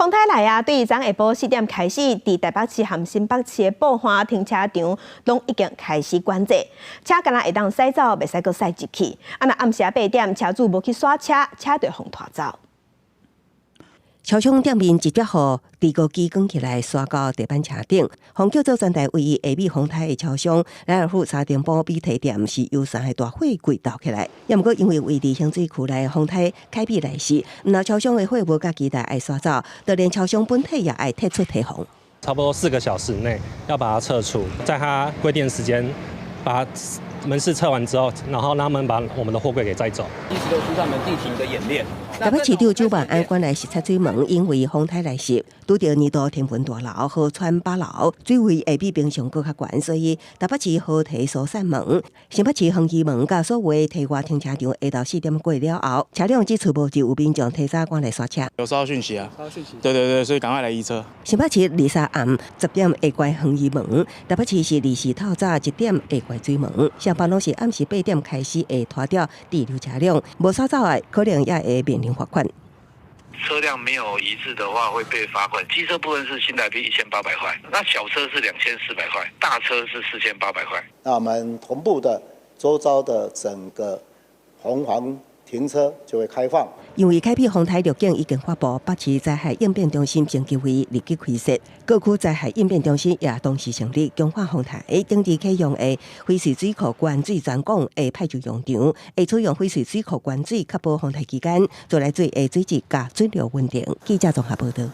風颱來啊，對昨下晡4點開始，佇台北市和新北市的寶華停車場攏已經開始管制，車敢若會當駛走，袂使閣駛入去。啊，若暗時8點，車主無去徙車，車就予拖走。車廂頂面一隻予堆高機捲起來，徙到地板車頂，予叫做全台唯一會美風颱的超商萊爾富沙丁堡美提店是由三个大貨櫃兜起來。也毋過因為位佇深水區內風颱凱比來襲，毋但超商的貨物佮機台愛徙走，就連超商本體也愛撤出提防。差不多4個小時內要把它撤出，在它規定時間把門市撤完之後，然後讓他們把我們的貨櫃給載走。意思就是他們進行一個演練。台北市長蔣萬安趕來視察水門，因為風颱來襲，拄著年度天文大樓河川八樓水位會比平常閣較懸，所以台北市河堤疏散門、新北市橫溪門佮所有堤外停車場下晝4點過了後，車輛只出無就有民眾提早趕來徙車。有收到訊息啊？收到訊息。對對對，所以趕快來移車。新北市23暗10點會關橫溪門，台北市是24透早1點會關水門，上班攏是暗時8點開始會拖掉滯留車輛，無徙走的可能也會面臨罰款。車輛沒有移置的話會被罰款。機車部分是新台幣1800塊，那小車是2400塊，大車是4800塊。那我們同步的周遭的整個紅黃停車就會開放。因為凱比風颱預警已經發布，北市災害應變中心升級為二級開設，各區災害應變中心也同時成立，強化風颱頂日啟用的翡翠水庫關水專港會派上用場，會採用翡翠水庫關水，確保風颱期間自來水的水質佮水流穩定。記者綜合報道。